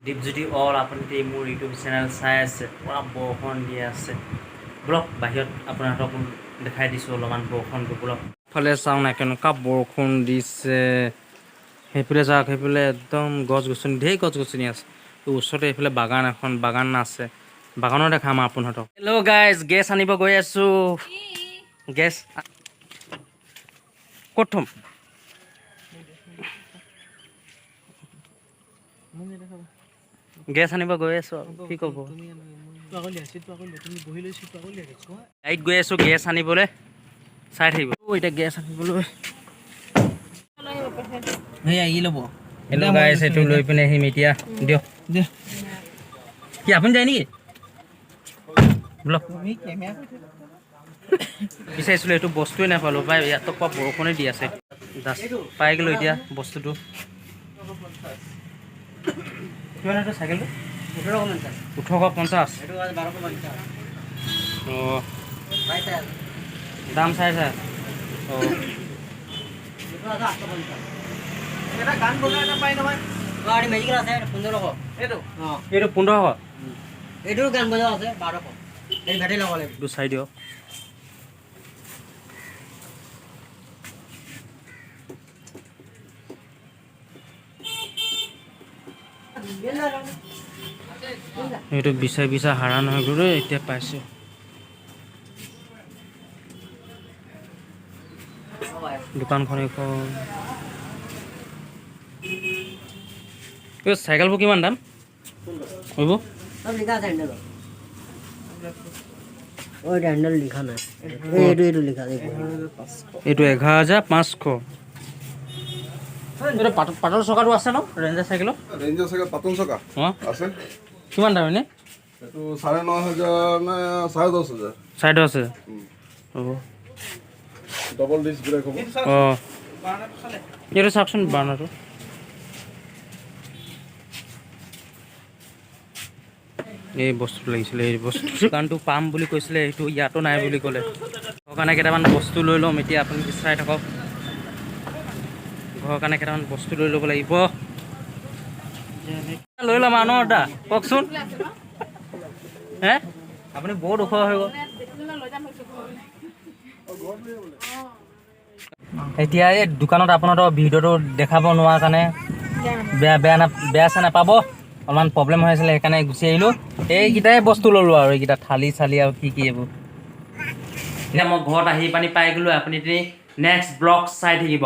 Dipjyoti all, আপুনি মোৰ YouTube channel চাই আছে। পূৰা বৰষুণ দি আছে। ব'লক, বাহিৰত আপোনালোকক দেখাই দিছোঁ অলপমান বৰষুণটো। ব'লক, ফালে চাওঁ না, কেনেকুৱা বৰষুণ দিছে। সেইফালে চাওক, সেইফালে একদম গছ গছনি, ঢেৰ গছ গছনি আছে। ওচৰতে এইফালে বাগান এখন, বাগান আছে, বাগানৰ দেখাম আপোনালোকক। হেল্ল' গাইজ, গেছ আনিব গৈ আছোঁ। গেছ ক'ত থ'ম? গেছ আনিব গৈ আছোঁ আৰু কি ক'ব। গাড়ীত গৈ আছোঁ গেছ আনিবলৈ, চাই থাকিব। অ' এতিয়া গেছ আনিবলৈ। ল'ব। হেল্ল' গাইজ, এইটো লৈ পিনে আহিম এতিয়া। দিয়ক। কি, আপুনি যায় নেকি? ব'লক। বিচাৰিছিলোঁ, এইটো বস্তুৱে নাপালোঁ পাই। ইয়াততো কোৱা বৰষুণে দি আছে। জাষ্ট পাই গ'লোঁ এতিয়া বস্তুটো। কিমান এইটো চাইকেলটো? 1850। 1850। 1250। অঁ, দাম চাই চাই, অঁ। গান বজাই এটা পাই নহয়। মেজিকেল আছে 1500। এইটো অঁ। এইটো 1500। এইটো গান বজোৱা আছে 1200। এই ভেটি ল'ব লাগিব। এইটো চাই দিয়ক। এইটো বিচাৰি বিচাৰি হাৰাণ হৈ গ'লো, এতিয়া পাইছোঁ। দোকানখন এইখন। এই চাইকেলবোৰ কিমান দাম এইবোৰ? চব লিখা আছে হেণ্ডেলত। অ', এইটো হেণ্ডেল লিখা নাই। এইটো লিখা আছে। এইটো 11,500। এইটো পাতল চকাটো আছে ন ৰেঞ্জাৰ চাইকেলত? ৰেঞ্জাৰ চাইকেল পাতল চকা। অঁ। আছে। কিমান দাম এনেই? এইটো 9500 নে 10,500। 10,500 হ'ব। ডবল ডিস্ক ব্ৰেক হ'ব। অঁ, এইটো চাওকচোন বাৰ্ণাৰটো। এই বস্তুটো লাগিছিলে, এই বস্তুটো দোকানটো পাম বুলি কৈছিলে, সেইটো ইয়াতো নাই বুলি ক'লে। ঘৰৰ কাৰণে কেইটামান বস্তু লৈ ল'ম এতিয়া, আপুনি চাই থাকক। ঘৰৰ কাৰণে কেইটামান বস্তু লৈ ল'ব লাগিব। লৈ ল'ম আৰু ন দাদা, কওকচোন। হে, আপুনি বহুত ওখ হৈ গ'ল। এতিয়া এই দোকানত আপোনালোকৰ ভিডিঅ'টো দেখাব নোৱাৰা কাৰণে বেয়া বেয়া না বেয়া চেয়া নাপাব। অলপমান প্ৰব্লেম হৈ আছিলে, সেইকাৰণে গুচি আহিলোঁ। এইকেইটাই বস্তু ল'লোঁ আৰু এইকেইটা থালি চালি আৰু কি কি এইবোৰ। এতিয়া মই ঘৰত আহি পানি পাই গ'লোঁ। আপুনি নেক্সট ব্লগ চাই থাকিব।